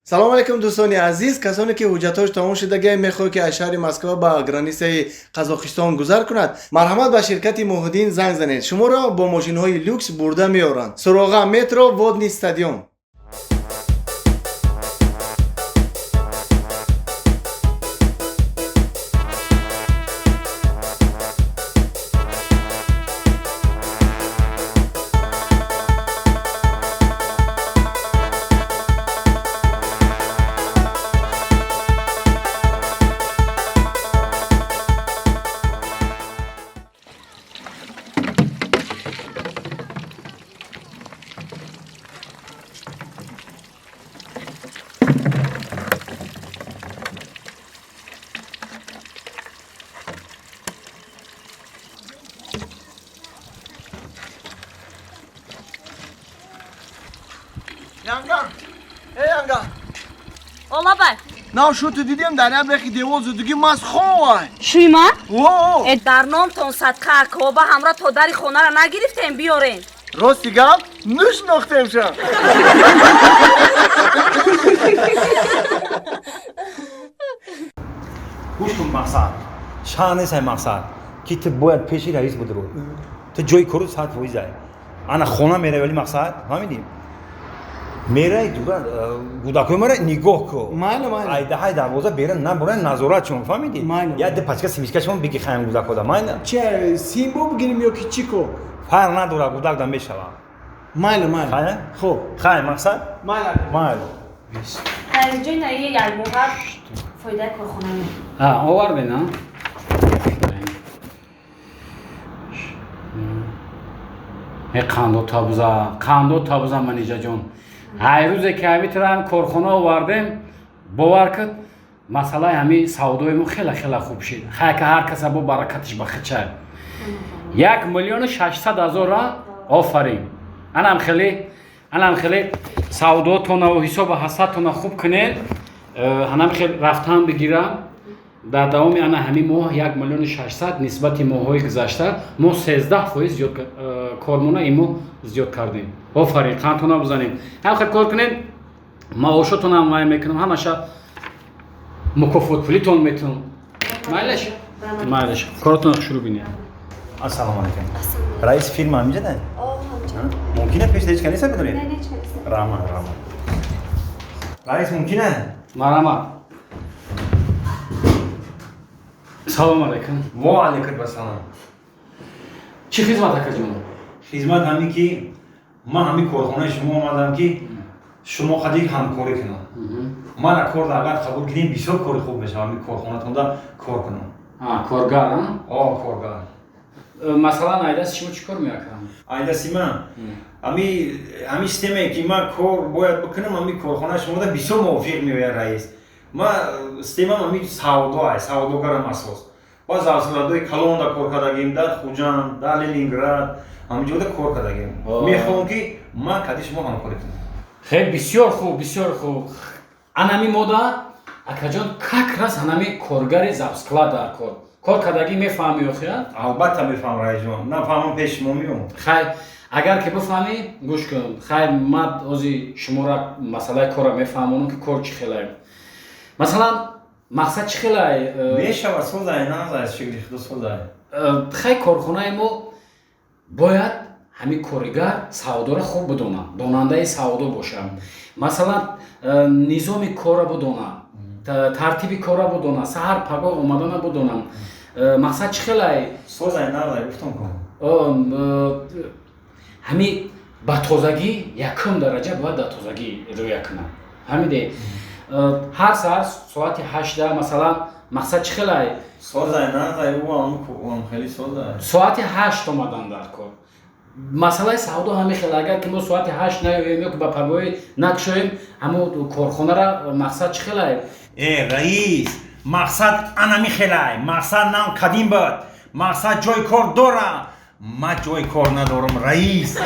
Салом алейкум, дӯстони азиз. Касоне ки ҳуҷҷатҳош тамом шудагиай, мехоҳад ки аз шаҳри Москва ба границаи Қазоқистон гузар кунад, марҳамат, ба ширкати Муҳиддин занг занед. Шуморо бо мошинҳои люкс бурда меоранд. Суроға: метро Водный стадион. Янга, эй, янга! Олабай. Нав шуту дидем, дар як бехи девол зудуги мас ховай. Шуй ма? О. Э, дар номтон садқа, коба ҳамра то дари хонара нагирифтем, биёрем. Рости гап, нушнохтем ша. Гӯш кун, мақсад шаҳр несай, мақсад ки ту бояд пеши раис будро, ту ҷои кору 100%-ай. Ана хона меравӣ, вали мақсад, фаҳмидӣ, мераи дура, гудакои мара нигоҳ ку. Майли, майли. Айдаҳай дарвоза бера набора, назорат шон, фаҳмидӣ? Майли. Як ду пачка семечка шон биги, хаям гудакода, майли? Чи, симбо бигирем ё ки чӣ ко? Фарқ надора, гудак да мешава. Майли, майли. Хая? Хуб. Хай, мақсад. Майли. Майли. Ҷои наи як моҳа фоидаи корхона. А, оварден, а? Э, қандо табза, қандо табза, манижаҷон. Ҳай рӯзе ки ҳами тира ҳами корхона овардем, бовар кун, масъалаи ҳами савдои мо хела хела хуб шид. Хай ка ҳар каса бо баракатиш ба хичай. 1 600 000-а, офарин. Анам хеле, анам хеле савдотонаву ҳисобу ҳасадтона хуб кунед. Анам хел рафтан бигирам. Дар давоми ана ҳамин моҳ 1 600 000 нисбати моҳҳои гузашта мо 13% зиёд кормона имо зиёд кардем. Офарин, қандтона бизанем. Ҳам хел кор кунед, маошотонам вай мекунам, ҳамаша мукофотпулитон метунам. Майлаш? Майлаш. Коротон шурӯъ бинед. Ассалому алайкум, раиси фирма ҳаминҷа да? Мумкина пеш ҳеч каниса бидорем? Раҳмат, раҳмат, раис, мумкина? Марҳамат. Салом алайкум. Во алайкум ассалом. Чӣ хизмат, акаҷон? Хизмат ҳамин ки ман ҳамин корхонаи шумо омадам ки шумо қадик ҳамкорӣ кунам. Мана кор агар қабул кунем, бисёр кори хуб мешавад, ҳамин корхонатонда кор кунам. А, коргар, а? О, коргар. Масалан, айдаси шумо чӣ кор мекунам? Айдаси ман ҳами системае ки ман кор бояд бикунам, ҳами корхонаи шумода бисёр мувофиқ меояд, раис. Ман системам ҳами савдо ай, савдогарам асос. Баъз завсладои калонда кор кардагим, дар Хуҷанд, дар Ленинград, ҳамин ҷода кор кардагим. Мехоҳам ки ман кади шумо ҳамкорӣ кунам. Хеле бисёр хуб, бисёр хуб. Анами мода, акаҷон, как раз анами коргари завсклад дар кор. Кор кардагӣ мефаҳмӣ охия? Албатта мефаҳмам, раисҷон, нафаҳмам, пеши шумо меом. Хай, агар ки бифаҳмӣ, гӯш кун. Хай, ман ози шуморо масъалаи корро мефаҳмонам, ки кор чӣ хелае. Масалан, мақсад чӣ хелай? Мешавад, созай, назай, шукри худо, созай. Хай, корхонаи мо бояд ҳамин коригар савдоро хуб бидонад, донандаи савдо бошад. Масалан, низоми корро бидонад, тартиби корро бидонад, саҳар пагоҳ омадана бидонад. Мақсад чӣ хелай? Созай, назай, гуфтам кун. Ҳамин ба тозагӣ, якум дараҷа бояд дар тозагӣ рӯя кунад. Фаҳмиде? Ҳар саҳар соати 8-да, масалан, мақсад чӣ хелай? Созай, назай, уам хеле созай. Соати 8 омадан дар кор. Масъалаи савдо ҳамин хел, агар ки мо соати 8 наёем ё ки ба пагоҳӣ накушоем ҳамо корхонара, мақсад чӣ хелай? Э, раис, мақсад анами хелай, мақсад нам кадим буд, мақсад ҷои кор дора, ман ҷои кор надорам, раис.